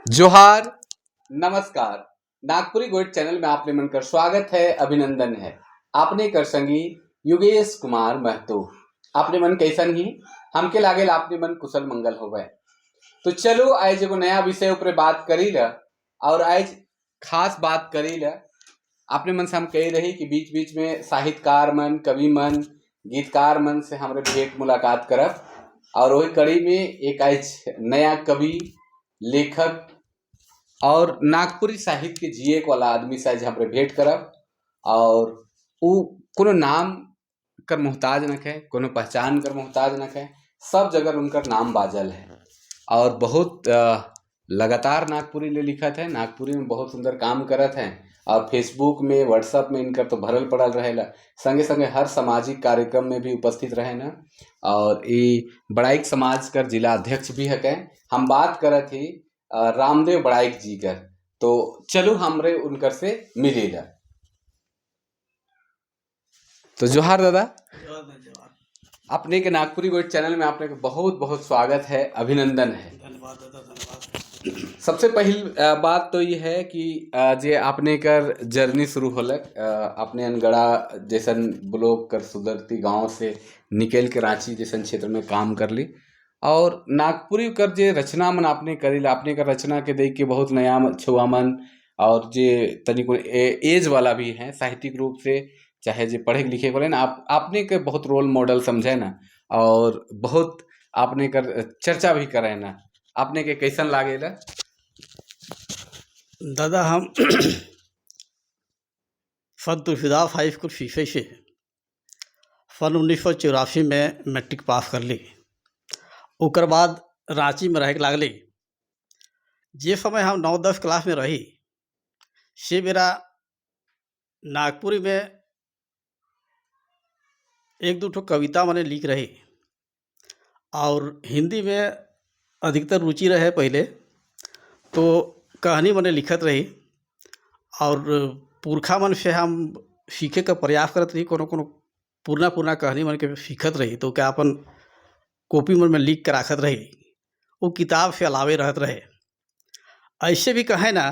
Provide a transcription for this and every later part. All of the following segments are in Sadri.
जोहार, नमस्कार। नागपुरी गोइठ चैनल में आपने मन कर स्वागत है, अभिनंदन है। आपने कर संगी युगेश कुमार महतो। आपने मन कैसन ही? हमके लागेल आपने मन कुशल मंगल हो गए। तो चलो, आज एगो नया विषय ऊपर बात करी ल और आज खास बात करी ल। आपने मन से हम कही रही कि बीच बीच में साहित्यकार मन, कवि मन, गीतकार मन से हमरे भेंट मुलाकात करब और वही कड़ी में एक आज नया कवि, लेखक और नागपुरी साहित्य के जिए वाला आदमी से आज हमरे भेंट करब और उ कोनो नाम कर मोहताज न है, कोनो पहचान कर मोहताज न है। सब जगह उनकर नाम बाजल है और बहुत लगातार नागपुरी ले लिखत है, नागपुरी में बहुत सुंदर काम करत हैं और फेसबुक में, व्हाट्सएप में इनकर तो भरल पड़ल रहेला। संगे संगे हर सामाजिक कार्यक्रम में भी उपस्थित रहे न और ई बड़ाइक समाज कर जिला अध्यक्ष भी हके। हम बात करत ही रामदेव बड़ाइक जी कर। तो चलो, हमरे उनकर से मिलेला। तो जोहार दादा। अपने के नागपुरी गोइठ चैनल में आपने के बहुत बहुत स्वागत है, अभिनंदन है। धन्यवाद दादा, धन्यवाद। सबसे पहिल बात तो ये है कि जे आपने कर जर्नी शुरू होलक, अपने अनगढ़ा जैसन ब्लॉक कर सुदरती गांव से निकल के रांची जैसन क्षेत्र में काम कर ली और नागपुरी कर जे रचना मन आपने करी, आपने कर रचना के देख के बहुत नया छुआ मन और जे तनिको एज वाला भी हैं, साहित्यिक रूप से चाहे जे पढ़े लिखे वाले ना, आप आपने के बहुत रोल मॉडल समझे ना और बहुत आपने कर चर्चा भी करे ना। आपने के कैसन लागेला? दादा, हम सन तुलसीदास हाई स्कूल शीशे से सन 1984 में मैट्रिक पास कर ली। ओकर बाद रांची में रहे के लागली। जे समय हम 9-10 क्लास में रही, से बेरा नागपुर में एक दो ठो कविता मने लिख रही और हिंदी में अधिकतर रुचि रहे पहले, तो कहानी मने लिखत रही और पुरखा मन से हम सीखे का प्रयास करत रही। कोनो कोनो पुरना पुरना कहानी मन के सीखत रही तो क्या अपन कॉपी मन में लिख के रखत रही। वो किताब से अलावे रहत रहे। ऐसे भी कहें ना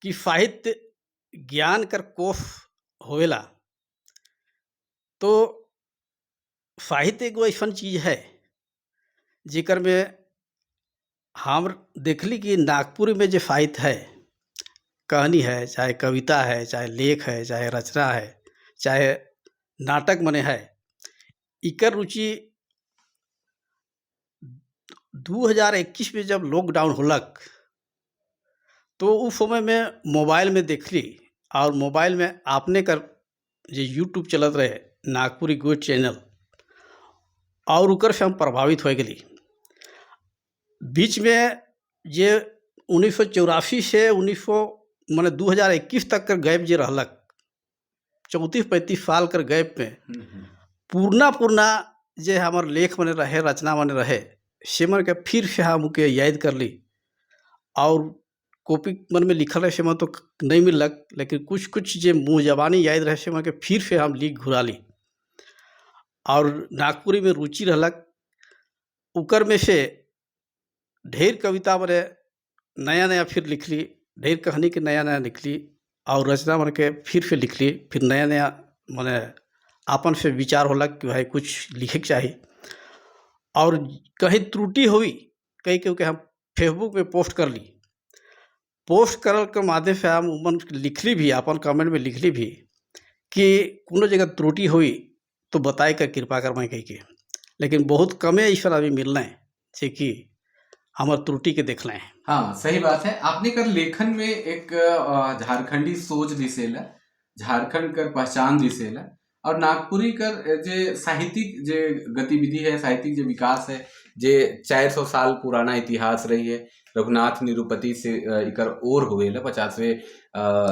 कि साहित्य ज्ञान कर कोष होवेला, तो साहित्य एगो ऐसन चीज है जेकर में हम देखली कि नागपुर में जो साहित्य है, कहानी है, चाहे कविता है, चाहे लेख है, चाहे रचना है, चाहे नाटक मने है, इकर रुचि 2021 में जब लॉकडाउन होलक तो उस समय में मोबाइल में देखली और मोबाइल में आपने कर जे यूट्यूब चलत रहे नागपुरी गोइठ चैनल और उकर से हम प्रभावित हो गई। बीच में जे 1984 से 1900 माने 2021 तक कर गैप जे रहलक, 34-35 साल कर गैप में पुरना पुरना जे हमर लेख मने रहे, रचना मने रहे, से मन के फिर से हम के याद कर ली और कॉपी मन में लिखल रहे से मन तो नहीं मिलक, लेकिन कुछ कुछ जे मुँह जबानी याद रहे से मन के फिर से हम लिख घुरा ली और नागपुरी में रुचि रहलक। उकर में से ढेर कविता मने नया नया फिर लिखली, ढेर कहानी के नया नया लिखली और रचना मन के फिर से लिखली। फिर नया नया मने आपन से विचार होलक कि भाई, कुछ लिखे के चाही और कहीं त्रुटि हुई कहीं क्योंकि हम फेसबुक पे पोस्ट कर ली। पोस्ट करल के माध्यम से हम मन लिखली भी, अपन कमेंट में लिखली भी कि कोनो जगह त्रुटि हुई तो बताए कर कृपा कर मैं कही के। लेकिन बहुत कमे ऐसा अभी मिलना है जे कि हमर त्रुटि के देखले हैं। हाँ, सही बात है। आपने कर लेखन में एक झारखंडी सोच दिसेला, झारखंड कर पहचान दिसेला और नागपुरी कर जे साहित्यिक जे गतिविधि है, साहित्यिक जे विकास है, जे 400 साल पुराना इतिहास रही है, रघुनाथ निरुपति से इकर ओर हुए 50वें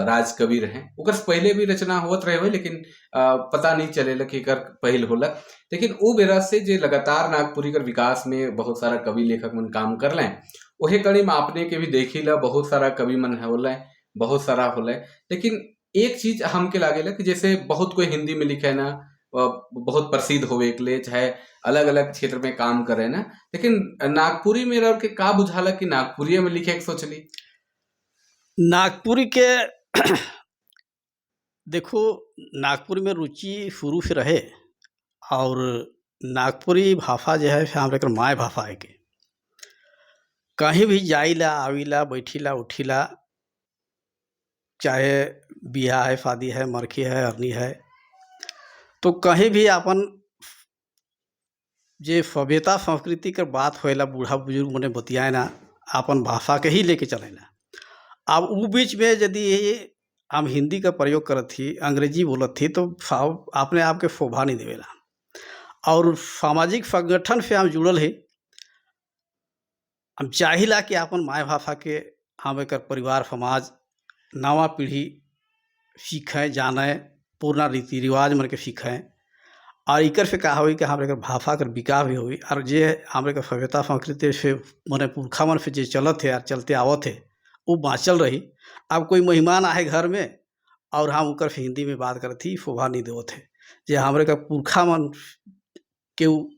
राजकवि रहे। ओकर से पहले भी रचना होत रहे हुए, लेकिन पता नहीं चलेला कि एकर पहिल होलक। लेकिन ओ बेरा से जे लगातार नागपुरी कर विकास में बहुत सारा कवि, लेखक मन काम कर लें, ओहे कड़ी में आपने के भी देखी ला, बहुत सारा कवि मन होले, बहुत सारा होले। लेकिन एक चीज हमके लागेला कि जैसे बहुत कोई हिंदी में लिखे ना। बहुत प्रसिद्ध होवे के लिए, चाहे अलग अलग क्षेत्र में काम करे ना, लेकिन नागपुरी में रह के का बुझाला कि नागपुरी में लिखे के सोचली? नागपुरी के देखो, नागपुर में रुचि शुरू से रहे और नागपुरी भाषा जो है से हमारे my भाषा है। के कहीं भी जाइला, आविला, बैठिला, उठिला, चाहे बियाह है, शादी है, मरखी है, अरनी है, तो कहीं भी अपन जे सभ्यता संस्कृति के बात होएला, बूढ़ा बुजुर्ग मने बतियाए ना, अपन भाषा के ही लेके चले ना। अब उ बीच में यदि हम हिंदी का प्रयोग करत ही, अंग्रेजी बोलत ही, तो अपने आप के शोभा नहीं देवेला। और सामाजिक संगठन से हम जुड़ल ही, हम चाहिला कि अपन my भाषा के हम एकर परिवार, समाज, नवा पीढ़ी सीखें, जाने, पुराना रीति रिवाज मन के सीखें। और एकर से का होई कि हमरे के भाषा के विकास भी होई और जे हमरे के सभ्यता संस्कृति से मने पुरखा मन से जे चलत है और चलते आवत है, वो बाँचल रही। अब कोई मेहमान आए घर में और हम ओकर से हिंदी में बात करत ही, शोभा नहीं देवत है। जे हमरे के पुरखा मन केहू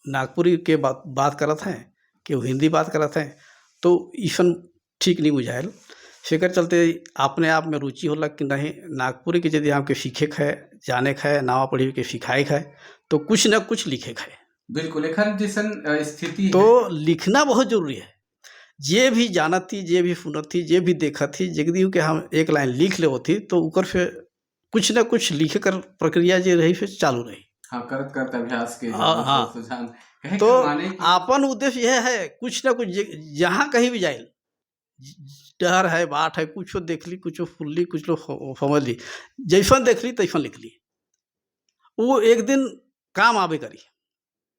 नागपुरी के बात बात करत हैं, केहू हिंदी बात करत हैं, तो अइसन ठीक नहीं बुझायल। एकर चलते अपने आप में रुचि होला कि नहीं, नागपुरी के यदि हमके सीखे के है, जाने के है, नवा पीढ़ी के सिखाए के है, तो कुछ न कुछ लिखे के है। बिल्कुल, एखन जैसन स्थिति तो लिखना बहुत जरूरी है। जे भी जानत थी, जे भी सुनत थी, जे भी देखत थी, जगदी के हम एक लाइन लिख लेवत थी, तो उकर फिर कुछ न कुछ लिखे कर प्रक्रिया जे रही फिर चालू रही। हाँ, करत करत अभ्यास के हाँ हाँ सुझान कहे तो के माने कि आपन उद्देश्य यह है, कुछ न कुछ जहाँ कहीं भी जाए, डहर है, बाट है, कुछो देख ली, कुछो सुन ली, कुछ लोग समझ ली, जैसन देख ली तैसन लिख ली, वो एक दिन काम आवे करी।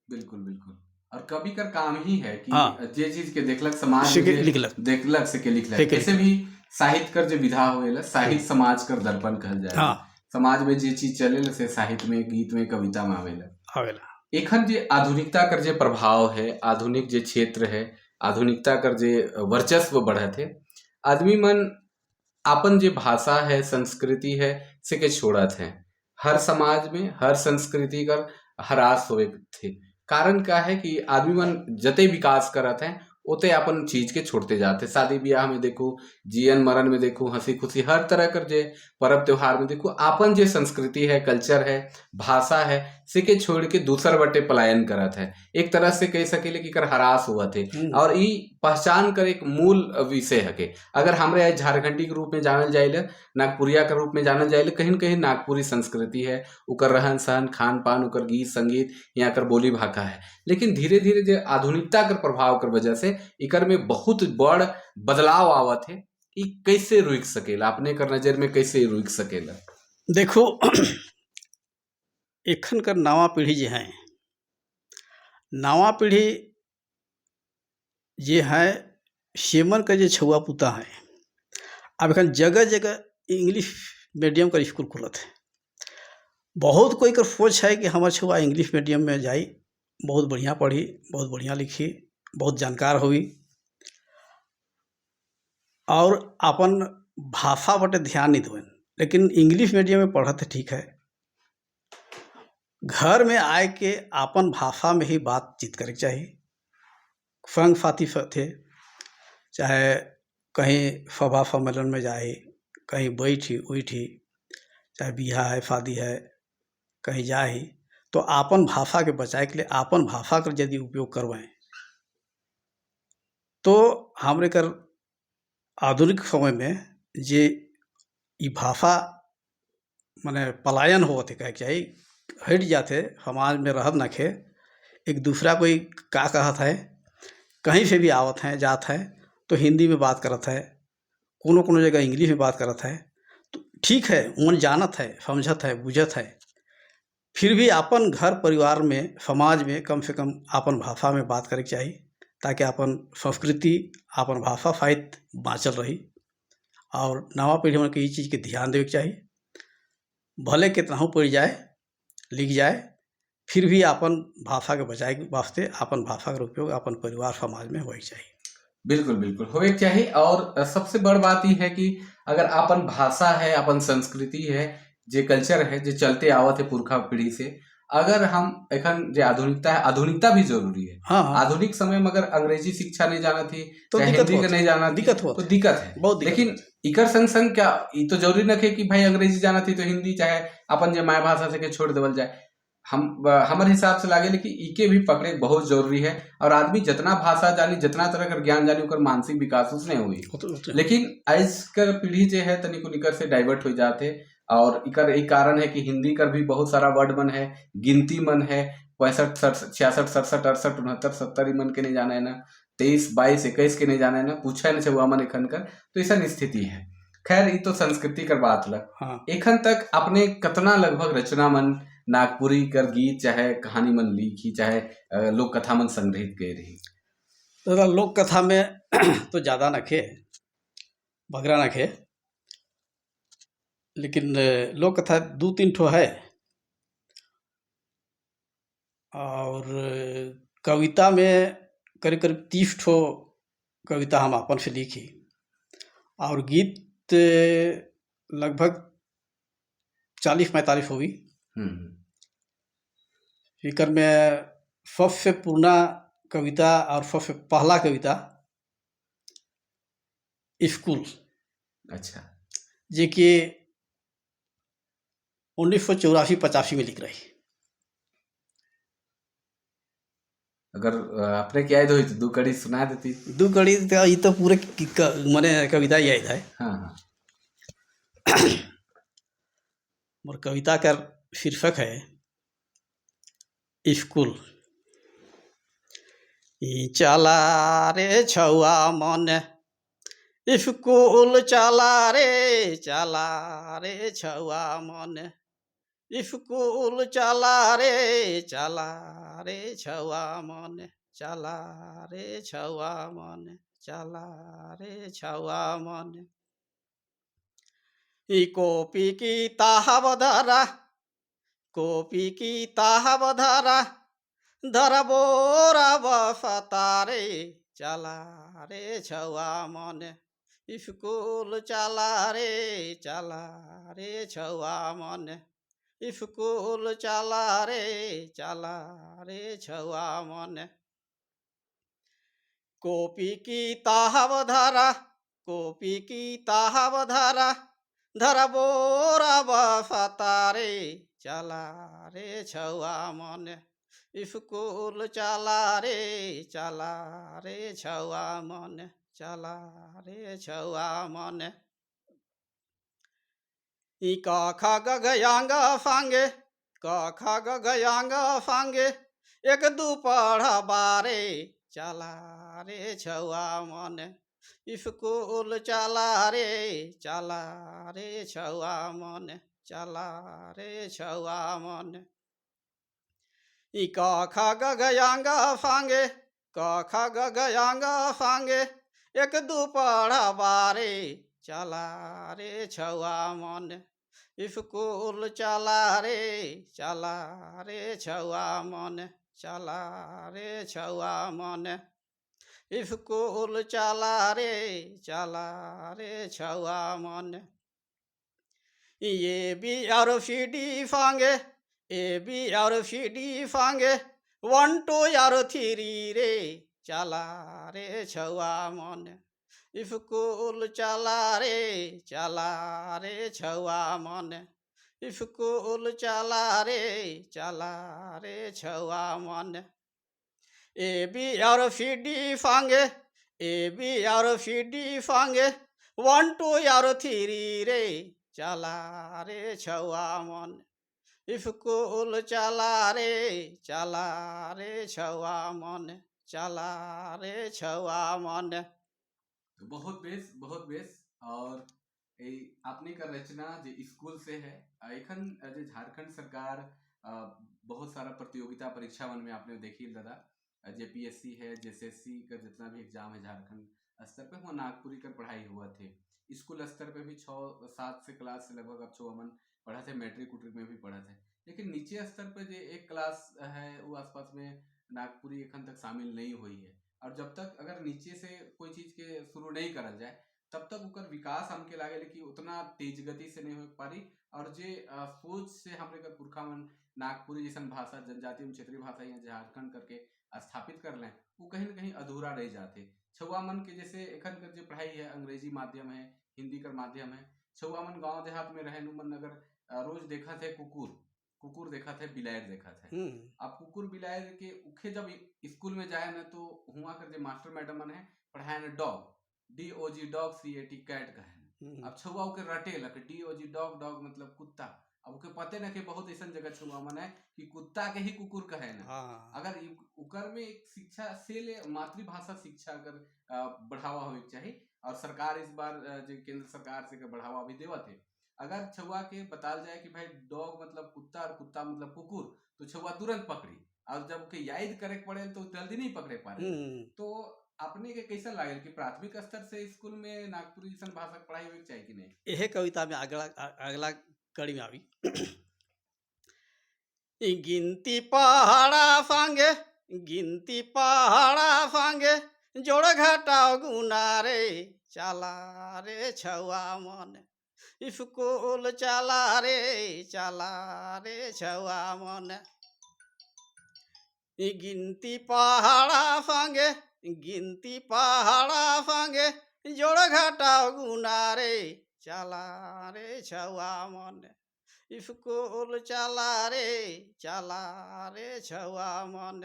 बिल्कुल बिल्कुल, और कवि कर काम ही है कि हाँ। जे चीज के देखलक समाज से में के जे लिखलक। देखलक से के लिखलक। से के ऐसे लिखलक। भी साहित्य कर जो विधा होएला, साहित्य समाज कर दर्पण कहल जाए। हाँ। समाज में जे चीज चले से साहित्य में, गीत में, कविता में आवेला। आवेला। एखन जे आधुनिकता कर जे प्रभाव है, आधुनिक जे क्षेत्र है, आधुनिकता कर जे वर्चस्व बढ़त है, आदमी मन आपन जे भाषा है, संस्कृति है, से के छोड़त है। हर समाज में हर संस्कृति कर ह्रास होए थे। कारण का है कि आदमी मन जते विकास करत हैं, ओते अपन चीज के छोड़ते जाते। शादी ब्याह में देखो, जीवन मरण में देखो, हंसी खुशी हर तरह कर जे पर्व त्योहार में देखो, आपन जे संस्कृति है, कल्चर है, भाषा है, से के छोड़ के दूसर बटे पलायन करत है। एक तरह से कह सकेले कि कर ह्रास हुआ थे। और ई पहचान कर एक मूल विषय है के अगर हमरे आज झारखंडी के रूप में जानल जाइले, नागपुरिया के रूप में जानल जाइले, कहीं न कहीं नागपुरी संस्कृति है, उकर रहन सहन, खान पान, उकर गीत संगीत, यहाँ कर बोली भाषा है। लेकिन धीरे धीरे जो आधुनिकता कर प्रभाव कर वजह से इकर में बहुत बड़ बदलाव आवत है। ई कैसे रुक सकेला अपने कर नजर में, कैसे रुक सकेला? देखो, एखन कर नवा पीढ़ी जे हैं, नवा पीढ़ी जे है, सेमन का जे छुआ पुता है, अब एखन जगह जगह इंग्लिश मीडियम का स्कूल खुलत है। बहुत कोई कर सोच है कि हमार छुआ इंग्लिश मीडियम में जाई, बहुत बढ़िया पढ़ी, बहुत बढ़िया लिखी, बहुत जानकार होई और अपन भाषा बटे ध्यान नहीं देवन। लेकिन इंग्लिश मीडियम में पढ़त है, ठीक है, घर में आए के अपन भाषा में ही बातचीत करे के चाही। संग साथी थे, चाहे कहीं सभा सम्मेलन में जाए, कहीं बैठी उठी, चाहे बियाह है, शादी है, कहीं जाए, तो आपन भाषा के बचाए के लिए आपन भाषा का यदि उपयोग करवें, तो हमरे कर आधुनिक समय में जे ई भाषा माने पलायन होवत है कहे के चाही, हट जाते, समाज में रहत नखे। एक दूसरा कोई का कहत है, कहीं से भी आवत हैं, जात है, तो हिंदी में बात करत है, कोनो कोनो जगह इंग्लिश में बात करत है। तो ठीक है, मन जानत है, समझत है, बुझत है, फिर भी अपन घर परिवार में, समाज में कम से कम अपन भाषा में बात करे के चाही, ताकि अपन संस्कृति, अपन भाषा साहित्य बाँचल रही। और नवा पीढ़ी में के ई चीज़ के ध्यान देवे के चाही। भले कितनाहू पढ़ जाए, लिख जाए, फिर भी अपन भाषा के बचाए के वास्ते अपन भाषा के उपयोग अपन परिवार, समाज में होए के चाही। बिल्कुल बिल्कुल होए के चाही। और सबसे बड़ बात ई है कि अगर अपन भाषा है, अपन संस्कृति है, जे कल्चर है, जे चलते आवत है पुरखा पीढ़ी से, अगर हम एखन जे आधुनिकता है, आधुनिकता भी जरूरी है। हाँ हाँ आधुनिक समय में अगर अंग्रेजी शिक्षा नहीं जाना थी, तो चाहे दिक्कत हिंदी के होत नहीं जाना थी, दिक्कत होत तो दिक्कत है। बहुत दिक्कत लेकिन होत। इकर संग संग क्या ई तो जरूरी न है कि भाई अंग्रेजी जाना थी तो हिंदी चाहे अपन जे माय भाषा से के छोड़ देवल जाए। हम हमर हिसाब से लागे कि इके भी पकड़े बहुत जरूरी है और आदमी जितना भाषा जानी, जितना तरह कर ज्ञान जानी, ओकर मानसिक विकास उसने हुई। लेकिन आज कर पीढ़ी जे है तनिक निकर से डाइवर्ट हो जाते और इकर एक कारण है कि हिंदी कर भी बहुत सारा वर्ड मन है, गिनती मन है, 65, 66, 67, 68, 69, 70 मन के नहीं जाना है ना, 23, 22, 21 के नहीं जाना है ना, पूछा नहीं हुआ मन एखन कर, तो ऐसा स्थिति है। खैर ये तो संस्कृति कर बात लग। हाँ। एखन तक अपने कतना लगभग रचना मन नागपुरी कर गीत चाहे कहानी मन लिखी चाहे लोक कथा मन संग्रहित करे रही? दादा लोक कथा में तो ज़्यादा नखे, बगरा नखे, लेकिन लोक कथा 2-3 ठो है। और कविता में करीब करीब 30 ठो कविता हम अपन से लिखी और गीत लगभग 40-45 होगी। एकर में सबसे पुराना कविता और सबसे पहला कविता स्कूल। अच्छा। जे कि 1984-85 में लिख रही। अगर अपने क्या याद हुई तो 2 कड़ी सुना देती। 2 कड़ी तो ये तो पूरे माने कविता याद है। हाँ हाँ। और कविता का शीर्षक है स्कूल। चला रे छुआ मन स्कूल, चला रे, चला रे छुआ मन स्कूल, चला रे, चला रे छुआ मन, चला रे छुआ मन, चला रे छुआ मन। ई कॉपी की ताहब धरा, कॉपी की ताहब धरा, धरा बोरा बसता रे, चला रे छुआ मन स्कूल, चला रे, चला रे छुआ मन स्कूल, चला रे, चला रे छुआ मन। कॉपी की ताहब धरा, कॉपी की ताहब धरा, धरा बोरा बसता रे, चला रे छुआ मन स्कूल, चला रे, चला रे छुआ मन, चला रे छुआ मन। ई क ख ग घ अंग फांगे, क ख ग घ अंग फांगे, 1 2 पढ़ बारे, चला रे छुआ मन स्कूल, चला रे, चला रे छुआ मन, चला रे छुआ मन। ई क ख ग घ अंग फांगे, क ख ग घ अंग फांगे, 1 2 पढ़ बारे, चला रे छुआ मन स्कूल, चला रे, चला रे छुआ मन, चला रे छुआ मन स्कूल, चला रे, चला रे छुआ मन। ए बी और सी डी फांगे, ए बी और सी डी फांगे, 1 2 और 3 रे, चला रे छुआ मन स्कूल, चला रे, चला रे छुआ मन स्कूल, चला रे, चला रे छुआ मन। ए बी और सी डी फांगे, ए बी और सी डी फांगे, 1 2 और 3 रे, चला रे छुआ मन स्कूल, चला रे, चला रे छुआ मन, चला रे छुआ मन। तो बहुत बेस, बहुत बेस। और ये आपने का रचना जो स्कूल से है, एखन जे झारखंड सरकार बहुत सारा प्रतियोगिता परीक्षा मन में आपने देखी दादा, जे पी एस सी है, जे एस एस सी का जितना भी एग्जाम है झारखंड स्तर पे, वहाँ नागपुरी का पढ़ाई हुआ थे। स्कूल स्तर पे भी 6-7 से क्लास से लगभग अब छो मन पढ़ा थे, मैट्रिक उट्रिक में भी पढ़ा थे। लेकिन नीचे स्तर पे जो एक क्लास है वो आसपास में नागपुरी एखन तक शामिल नहीं हुई है। और जब तक अगर नीचे से कोई चीज़ के शुरू नहीं करल जाए तब तक ओकर विकास हमके लागेल कि उतना तेज गति से नहीं हो पारी। और जे सोच से हमरे कर पुरखा मन नागपुरी जैसन भाषा, जनजातीय एवं क्षेत्रीय भाषा यहाँ झारखंड करके स्थापित कर लें, वो कहीं न कहीं अधूरा रह जाते। छुआ मन के जैसे एखन कर जो पढ़ाई है अंग्रेजी माध्यम है, हिंदी कर माध्यम है, छुआ मन गांव देहात में रहे मन अगर रोज देखत है कुकुर, कुकुर देखत है, बिलायर देखत है। अब कुकुर बिलायर के उखे जब स्कूल में जाए ना तो हुआ कर जो मास्टर मैडम मन है पढ़ाए ना dog, DOG dog, CAT cat कहे। अब छुआ ओके रटे लग DOG dog, dog मतलब कुत्ता। अब ओके पते न कि बहुत ऐसा जगह छुआ मन है कि कुत्ता के ही कुकुर कहे ना। अगर उकर में एक शिक्षा से ले मातृभाषा शिक्षा अगर बढ़ावा होए के चाहिए, और सरकार इस बार जो केंद्र सरकार से बढ़ावा भी देवत है, अगर छुआ के बताल जाए कि भाई डॉग मतलब कुत्ता और कुत्ता मतलब कुकुर, तो छुआ तुरंत पकड़ी, और जब के याद करे के पड़े तो जल्दी नहीं पकड़े पारे। तो अपने के कैसा लागल कि प्राथमिक स्तर से स्कूल में नागपुरी जैसन भाषा के पढ़ाई होए के चाहिए कि नहीं? यह कविता में अगला अगला कड़ी में आवी। गिनती पहाड़ा संगे, गिनती पहाड़ा संगे, जोड़ घटाओ गुना रे, चला रे छुआ मन स्कूल चला रे, चला रे छुआ मन। गिनती पहाड़ा संगे, गिनती पहाड़ा संगे, जोड़ घटाओ गुना रे, चला रे छुआ मन स्कूल चला रे, चला रे छुआ मन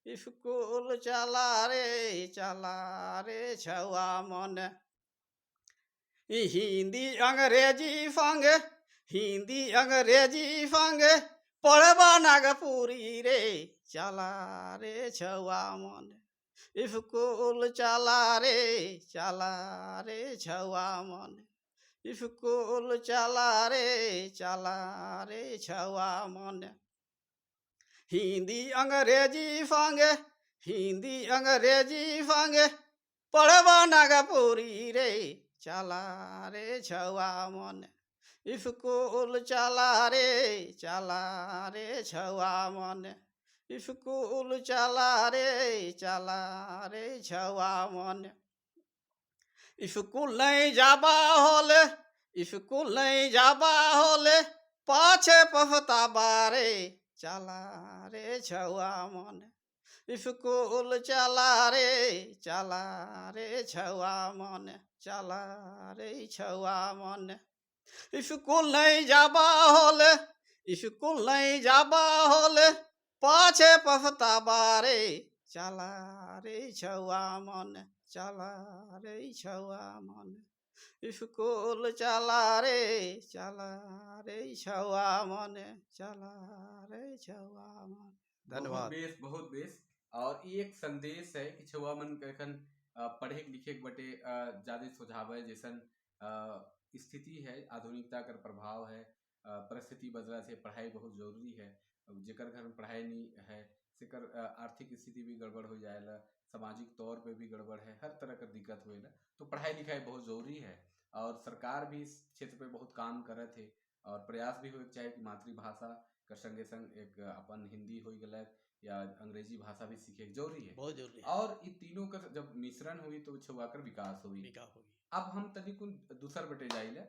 स्कूल चला रे, चला रे छुआ मन। हिंदी अंग्रेजी संगे, हिंदी अंग्रेजी संगे, पढ़बा नागपुरी रे, चला रे छुआ मन स्कूल चला रे, चला रे छुआ मन स्कूल चला रे, चला रे छुआ मन। हिंदी अंग्रेजी संगे, हिंदी अंग्रेजी संगे, पढ़बा नागपुरी रे, चला रे छुआ मन स्कूल चला रे, चला रे छुआ मन स्कूल चला रे, चला रे छुआ मन। स्कूल नहीं जाबा होले, स्कूल नहीं जाबा होले, पाछे पछताबा रे, चला रे छुआ मन स्कूल चला रे, चला रे छुआ मन, चला रे छुआ मन। स्कूल नहीं जाबा होले, स्कूल नहीं जाबा होले, पाछे पछताबा रे, चला रे छुआ मन, चला रे छुआ मन स्कूल चला रे, चला रे छुआ मन, चला रे छुआ मन। धन्यवाद। बहुत बेस, बहुत बेस। और ये एक संदेश है कि छुआ मन के एखन पढ़े लिखे के बटे ज्यादा सुझाव है, जैसन स्थिति है, आधुनिकता का प्रभाव है, परिस्थिति बदला से पढ़ाई बहुत जरूरी है। जेकर घर में पढ़ाई नहीं है सेकर आर्थिक स्थिति भी गड़बड़ हो जाएला, सामाजिक तौर पे भी गड़बड़ है, हर तरह का दिक्कत होएला। तो पढ़ाई लिखाई बहुत जरूरी है और सरकार भी इस क्षेत्र पे बहुत काम करत है और प्रयास भी होए के चाही कि मातृभाषा के संगे संग एक अपन हिंदी हो गया या अंग्रेजी भाषा भी सीखे के जरूरी है। बहुत जरूरी है। और इ तीनों का जब मिश्रण हुई तो छुआ कर विकास हुई। विकास हुई। अब हम तनिकुन दूसर बटे जाइले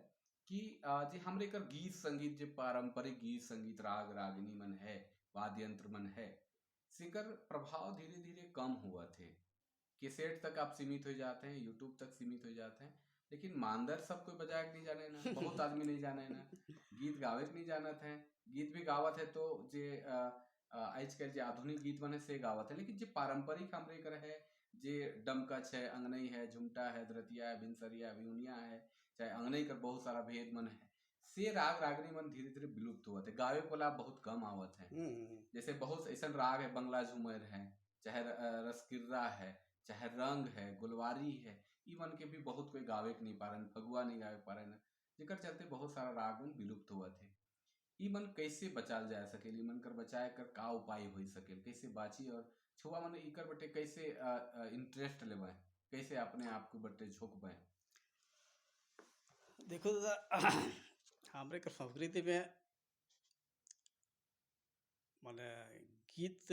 कि जे हमरे कर गीत संगीत, जे पारंपरिक गीत संगीत राग रागिनी मन है, वाद्य यंत्र मन है, सेकर प्रभाव धीरे धीरे कम हुआ थे। कैसेट तक आप सीमित हो जाते हैं, यूट्यूब तक सीमित हो जाते हैं, लेकिन मांदर सब कोई बजाए के नहीं जाने ना, बहुत आदमी नहीं जाने ना, गीत गावे के नहीं जानत है। गीत भी गावत है तो जे आजकल जे आधुनिक गीत बने से गावत है, लेकिन जे पारंपरिक हमरे कर है, जे डमकच है, अंगनई है, झुमटा है, दरतिया है, भिनसरिया है, बिहुनिया है, चाहे अंगनई कर बहुत सारा भेद मन है, से राग रागनी मन धीरे धीरे विलुप्त हुआ थे। गावे वाला बहुत कम आवत है। जैसे बहुत ऐसा राग है, बंगला झूमर है, चाहे रसकिर्रा है, चाहे रंग है, गुलवारी है, ई मन के भी बहुत कोई गावे के नहीं पारन, फगुआ नहीं गावे पारन, जेकर चलते बहुत सारा राग मन विलुप्त हुआ थे। ई मन कैसे बचाल जा सकेल, ई मन कर बचाए कर का उपाय हो सकेल, कैसे बाची और छुआ मन इकर बटे कैसे इंटरेस्ट लेवे, कैसे अपने आप को बटे झोंकबे? देखो दादा, हमरे के संस्कृति में माने गीत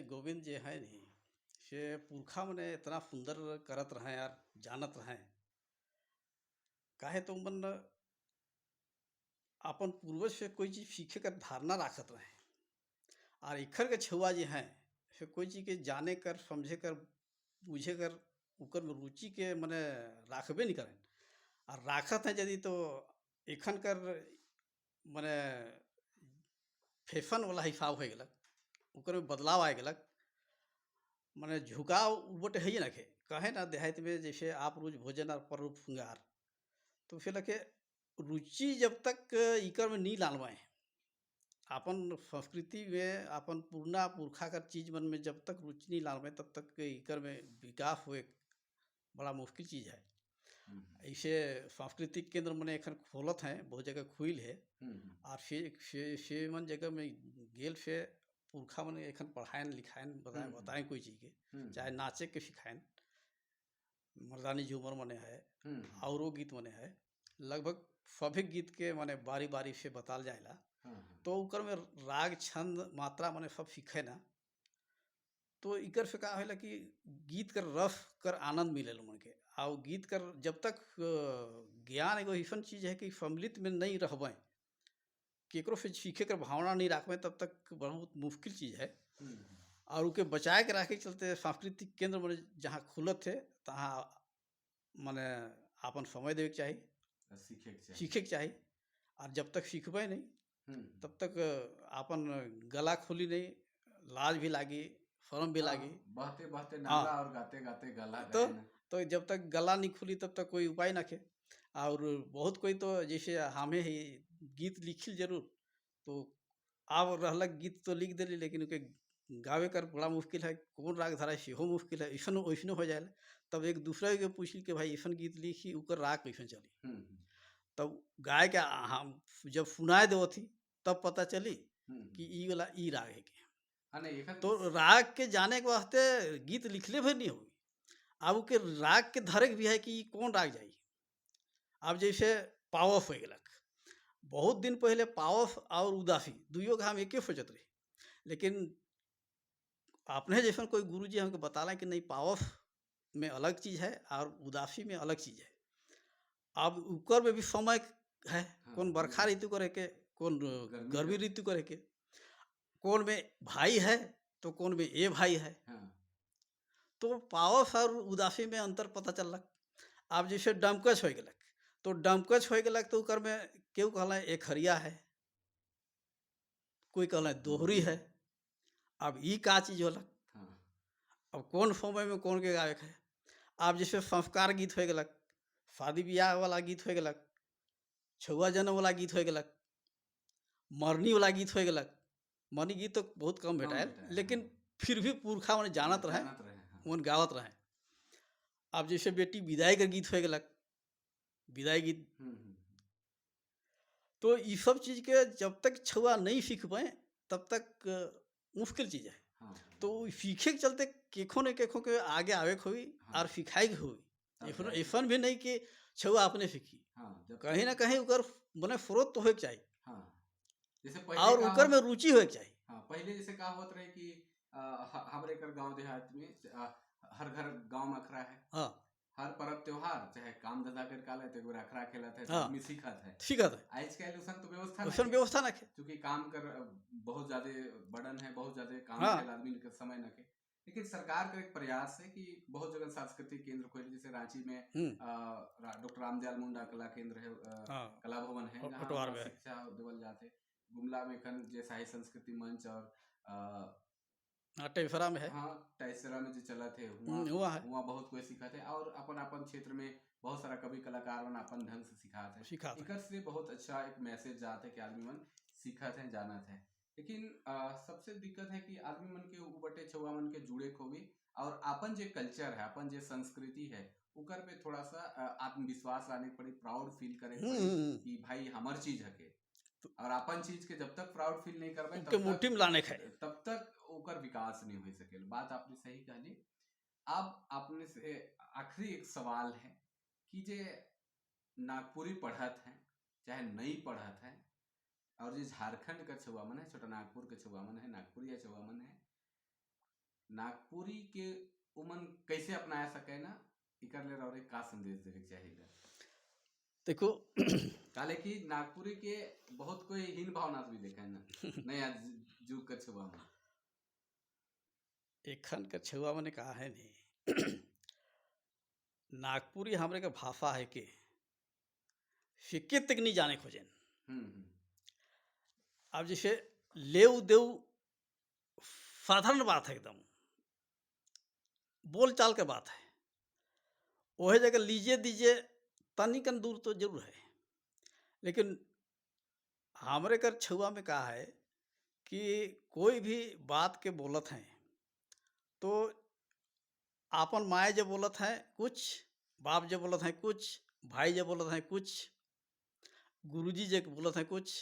गोविंद जे है नहीं, से पुरखा मने इतना सुंदर करत रहे यार, जानत रहे। काहे तो मन अपन पूर्वज से कोई चीज सीखे कर धारणा राखत रहे। और इखर के छुआ जे हैं से कोई चीज के जाने कर, समझे कर, बूझे कर उकर में रुचि के मने राखबे नहीं करें। और राखत है यदि तो एखन कर मने फैशन वाला हिसाब हो गलक, ओकर में बदलाव आ गलक, मने झुकाव उ बटे है ना के कहे ना देहात में जैसे आप रोज भोजन और पर फुंगार, तो फिर लगे रुचि जब तक इकर में नहीं लानवाए, अपन संस्कृति में अपन पुरना पुरखा कर चीज मन में जब तक रुचि नहीं लानवाए तब तक इकर में विकास होए बड़ा मुश्किल चीज़ है। ऐसे सांस्कृतिक केंद्र मने एखन खोलत हैं, बहुत जगह खुल है। और से मन जगह में गेल से पुरखा मन एखन पढ़ाएन लिखाएन बताएं बताएं कोई चीज़ के, चाहे नाचे के सिखाएन, मर्दानी झूमर मने है, औरो गीत मने है, लगभग सभी गीत के मने बारी बारी से बताल जाएला। तो उकर में राग छंद मात्रा मने सब सीखे ना, तो इकर से का होला कि गीत कर रस कर आनंद मिलेला मन के। और गीत कर जब तक ज्ञान एगो अइसन चीज है कि सम्मिलित में नहीं रहबे, केकरो से सीखे कर भावना नहीं राखबे तब तक बहुत मुश्किल चीज़ है। और उके बचाए के रखे के चलते सांस्कृतिक केंद्र मने जहाँ खुलत है तहाँ मने अपन समय देवे के चाही, सीखे के चाही, सीखे के चाही। और जब तक सीखबे नहीं तब तक अपन गला खुली नहीं, लाज भी लागी, शर्म भी लागी। बहते बहते नाला और गाते गाते गला। तो जब तक गला नहीं खुली तब तक कोई उपाय ना खे। और बहुत कोई तो जैसे हमें ही गीत लिखिल जरूर, तो अब रहलक गीत तो लिख देली, लेकिन उके गावे कर बड़ा मुश्किल है, कौन राग धरा सेहो मुश्किल है, ऐसन वैसनो हो जाए। तब एक दूसरे के पूछली कि भाई ऐसन गीत लिखी उकर राग कैसन चली, तब गाय के हम जब सुनाए देवत थी तब पता चली कि ई वाला ई राग है के। तो राग के जाने के वास्ते गीत लिखले भी नहीं होगी, अब के राग के धरे भी है कि कौन राग जाई। अब जैसे पावफ हो गलक, बहुत दिन पहले पावफ और उदासी दुइयो के हम एके सोचत रही, लेकिन अपने जैसन कोई गुरुजी हमको बताला कि नहीं पावफ में अलग चीज़ है और उदासी में अलग चीज़ है। अब उकर में भी समय है, कौन बरखा ऋतु करे के, कौन गर्मी ऋतु करे के, कौन में भाई है तो कौन में ए भाई है। तो पावस और उदासी में अंतर पता चलक। अब जैसे डमकच हो गलक, तो डमकच हो गलक तो उकर में केहू कहला एक हरिया है, कोई कहला दोहरी है। अब ई का चीज होलक, अब कौन समय में कौन के गावे है। अब जैसे संस्कार गीत हो गलक, शादी ब्याह वाला गीत हो गलक, छुआ जन्म वाला गीत हो गलक, मरनी वाला गीत हो गलक। मरनी गीत तो बहुत कम भेटायल, लेकिन फिर भी पुरखा मन जानत रहे, मन गावत रहे। अब जैसे बेटी विदाई का गीत हो गलक, विदाई गीत। तो ये सब चीज़ के जब तक छुआ नहीं सीख पाए तब तक मुश्किल चीज़ है। तो सीखे के चलते केखो ने केखो के आगे आवे के होई और सिखाए के होई। ऐसन भी नहीं कि छुआ अपने सीखी, कहीं ना कहीं उकर मने स्रोत तो होए के चाहिए और उकर में रुचि होए के चाहिए। पहले जैसे का होत रहे कि हमरे कर गांव देहात में हर घर गांव में अखरा है। हर पर्व त्योहार चाहे काम धंधा कर काले तो एक अखरा खेलत है, आदमी सीखत है, सीखत है। आज कल उसन तो व्यवस्था उसन व्यवस्था ना है, क्योंकि काम कर बहुत ज्यादा बर्डन है, बहुत ज्यादा काम है, आदमी के समय न के। लेकिन सरकार का एक प्रयास है कि बहुत जगह सांस्कृतिक केंद्र खोले, जैसे रांची में डॉक्टर रामदयाल मुंडा कला केंद्र है, कला भवन है, जहाँ शिक्षा देवल जाते। गुमला में खन जे साहित्य संस्कृति मंच और टेसरा में है। हाँ, टेसरा में जो चलत है हुआ बहुत कोई सिखाते है और अपन अपन क्षेत्र में बहुत सारा कवि कलाकार मन अपन ढंग से सिखाते हैं। इकर से बहुत अच्छा एक मैसेज जाते है कि आदमी मन सीखत है, जानत है। लेकिन सबसे दिक्कत है कि आदमी मन के उबटे छुआ मन के जुड़े खोबी और अपन जे कल्चर है, अपन जे संस्कृति है, उकर पे थोड़ा सा आत्मविश्वास लाने के पड़ी, प्राउड फील करे कि भाई हमर चीज है के। और अपन चीज के जब तक प्राउड फील नहीं करबे तब मुट्ठी में लाने के तब तक ओकर विकास नहीं हो सकेल। बात आपने सही कहली। अब आपने से आखिरी एक सवाल है कि जे नागपुरी पढ़त हैं चाहे नहीं पढ़त हैं, और जे झारखंड का छुआ मन है, छोटा नागपुर के छुआ मन है, नागपुरी या छुआ मन है, नागपुरी के उमन कैसे अपनाया सके ना, इकर ले और एक का संदेश देवे के चाहिए? देखो, काले कि नागपुरी के बहुत कोई हीन भावना से भी देखा है ना नया जुग का छुआ में। एखन के छुआ मैंने कहा है नहीं, नागपुरी हमरे के भाषा है के सिक्के तक नहीं जाने खोजेन। अब जैसे लेव देव साधारण बात है, एकदम बोल चाल के बात है, वही जगह लीजिए दीजिए तनिकन दूर तो जरूर है। लेकिन हमरे कर छुआ में कहा है कि कोई भी बात के बोलत हैं तो आपन माए जब बोलत हैं कुछ, बाप जब बोलत हैं कुछ, भाई जब बोलत हैं कुछ, गुरुजी जब बोलत हैं कुछ,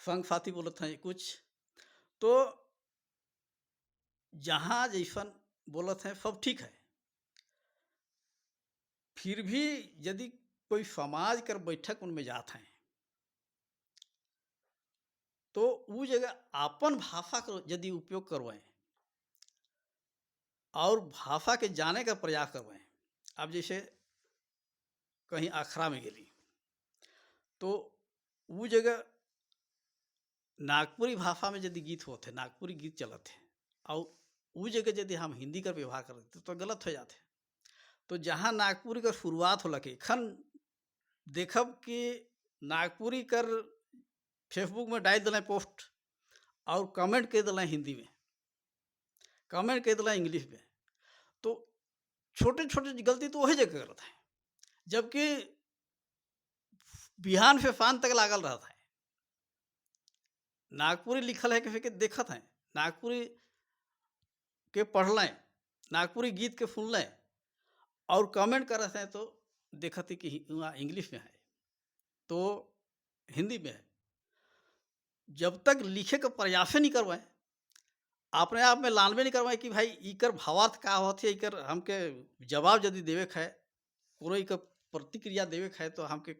संग साथी बोलत हैं कुछ, तो जहाँ जैसन बोलत हैं सब ठीक है। फिर भी यदि कोई समाज कर बैठक उनमें जात हैं तो वो जगह आपन भाषा को यदि उपयोग करवाएं और भाषा के जाने का प्रयास करवाएं। अब जैसे कहीं अखरा में गेली तो वो जगह नागपुरी भाषा में यदि गीत होते, नागपुरी गीत चलत है और वो जगह यदि हम हिंदी का व्यवहार करते तो गलत हो जाते। तो जहाँ नागपुरी का शुरुआत होला के एखन देखब कि नागपुरी कर फेसबुक में डाल दिलें पोस्ट और कमेंट कर दिलें हिंदी में, कमेंट कर दिलें इंग्लिश में, तो छोटे छोटे गलती तो वही जगह करत है, जबकि बिहान से शाम तक लागल रहता है। नागपुरी लिखल है कि फिर के देखत हैं, नागपुरी के पढ़ लें, नागपुरी गीत के सुन लें और कमेंट करत हैं तो देखत ही कि वहाँ इंग्लिश में है तो हिंदी में है। जब तक लिखे का प्रयास नहीं करवाएं, अपने आप में लानबे नहीं करवाएं कि भाई इकर भावार्थ का होत है, इकर हमके जवाब यदि देवे के है, कोई का प्रतिक्रिया देवे के है तो हमके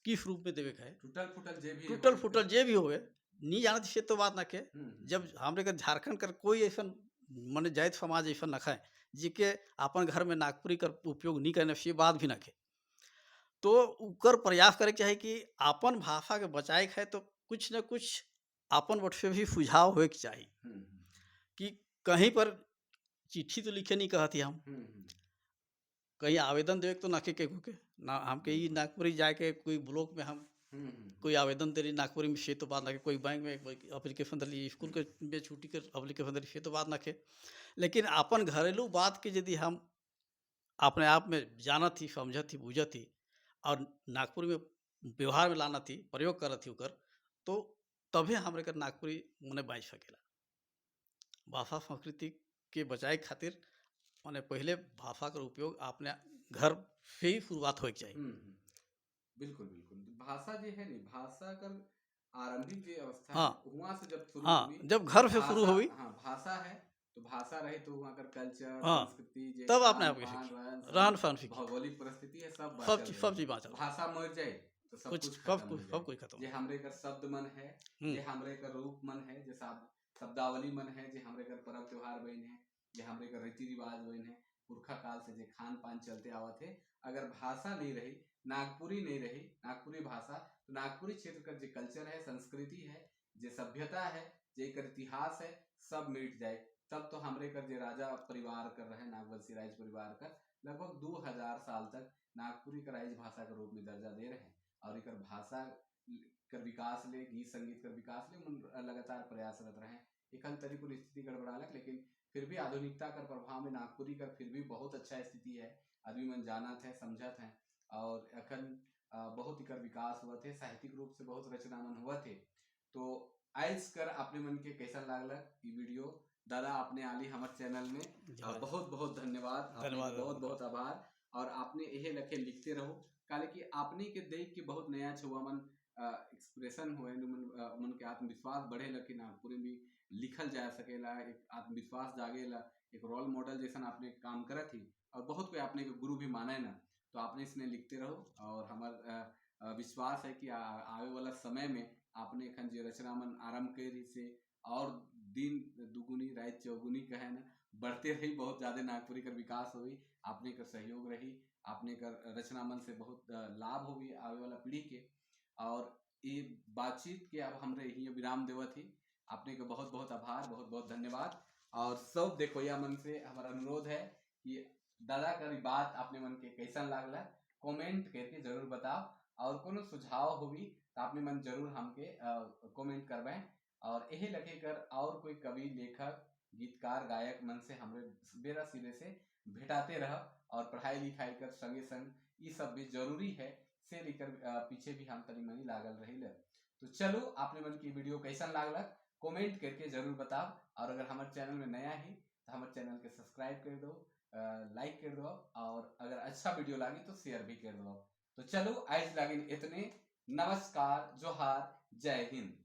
किस रूप में देवे के है। टूटल फूटल जे भी टूटल फूटल जे भी होवे नहीं जानत से तो बात ना के। जब हमरे के झारखंड कर कोई ऐसा मने जाइत समाज ऐसा न खाए जिके अपन घर में नागपुरी कर उपयोग नहीं करने से बात भी न खे, तो उकर प्रयास करे के चाही कि अपन भाषा के बचाए के है तो कुछ न कुछ अपन बट से भी सुझाव होए के चाही कि कहीं पर चिट्ठी तो लिखे नहीं कहती हम, कहीं आवेदन देवे के तो नाके केहू के ना हमके ई नागपुरी जाके कोई ब्लॉक में हम कोई आवेदन दे रही नागपुरी में से तो बात ना के, कोई बैंक में एप्लीकेशन दली, स्कूल के में छुट्टी के एप्लीकेशन दली से तो बात ना के। लेकिन अपन घरेलू बात के यदि हम अपने आप में जानत ही, समझत ही, बुझत ही और नागपुर में व्यवहार में लाना थी, प्रयोग करत थी उकर, तो तभे हमरे कर नागपुरी मने बाँच सकेला। भाषा संस्कृति के बचाए खातिर मने पहले भाषा का उपयोग अपने घर से ही शुरुआत होए के चाही। बिल्कुल बिल्कुल। भाषा जो है नी, भाषा कर आरंभिक जो अवस्था है, वहाँ से जब शुरू हुई, जब घर से शुरू हुई, हाँ, भाषा है तो भाषा रही तो वहाँ कर कल्चर, संस्कृति, जे तब अपने आप के खान-पान, सीखी। रहन-सहन, रहन सहन सीखी। भौगोलिक परिस्थिति है, सब सब बाचल चीज, रही। सब चीज बाचल। भाषा मर जाए तो सब कुछ, कुछ सब खत्म कुछ, हो सब जाए। कुछ खत्म। जे हमरे कर शब्द मन है, जे हमरे कर रूप मन है, जे शब्दावली मन है, जे हमरे कर पर्व त्योहार बन है, जे हमरे कर रीति रिवाज बन है, पुरखा काल से जे खान पान चलते आवत है, अगर भाषा नहीं रही, नागपुरी नहीं रही, नागपुरी भाषा, तो नागपुरी क्षेत्र का जो कल्चर है, संस्कृति है, जे सभ्यता है, जे एकर इतिहास है, सब मिट जाए। तब तो हमरे कर जे राजा परिवार कर रहे, नागवंशी राज परिवार कर, लगभग 2000 साल तक नागपुरी का राज भाषा के रूप में दर्जा दे रहे हैं और एकर भाषा कर विकास ले, गीत संगीत कर विकास ले मन लगातार प्रयासरत रहे। एखन तरीकुल स्थिति गड़बड़ालक, लेकिन फिर भी आधुनिकता कर प्रभाव में नागपुरी कर फिर भी बहुत अच्छा स्थिति है, आदमी मन जानत है, समझत है और एखन बहुत एकर विकास हुआ थे, साहित्यिक रूप से बहुत रचना मन हुआ थे। तो आइज कर अपने मन के कैसा लागलक ई वीडियो दादा, आपने आली हमारे चैनल में, धन्यवाद। बहुत बहुत धन्यवाद, आपने धन्यवाद। बहुत बहुत आभार। और आपने यही लखे लिखते रहो, काले कि आपने के देख के बहुत नया छुआ मन एक्सप्रेशन हुए, मन के आत्मविश्वास बढ़े लगे नागपुरी में लिखल जा सकेला, एक आत्मविश्वास जागेला, एक रोल मॉडल जैसा आपने काम करत थी और बहुत कोई आपने के गुरु भी माने ना, तो आपने इसने लिखते रहो। और हमार विश्वास है कि आवे वाला समय में आपने एखन जे रचना मन आरंभ करी से और दिन दुगुनी रात चौगुनी कहे ना बढ़ते रही, बहुत ज़्यादा नागपुरी कर विकास हुई, आपने कर सहयोग रही, आपने कर रचना मन से बहुत लाभ होगी आवे वाला पीढ़ी के। और ये बातचीत के अब हमरे यहीं विराम देवत ही। आपने के बहुत बहुत आभार, बहुत बहुत धन्यवाद। और सब देखोइया मन से हमारा अनुरोध है कि दादा कर बात आपने मन के कैसन लागला, कमेंट करके जरूर बताओ। और कोनो सुझाव होगी तो आपने मन जरूर हमके कमेंट करवाएं। और यही लगे कर और कोई कवि, लेखक, गीतकार, गायक मन से हमरे बेरा सिरे से भेटाते रह। और पढ़ाई लिखाई कर संगे संग ये सब भी जरूरी है, से लेकर पीछे भी हम तनी मनी लागल रही। तो चलो, आपने मन की वीडियो कैसन लागल, कमेंट करके जरूर बताओ। और अगर हमारे चैनल में नया है तो हमारे चैनल के सब्सक्राइब कर दो, लाइक कर दो और अगर अच्छा वीडियो लगी तो शेयर भी कर दो। तो चलो, आज लागिन इतने। नमस्कार, जोहार, जय हिंद।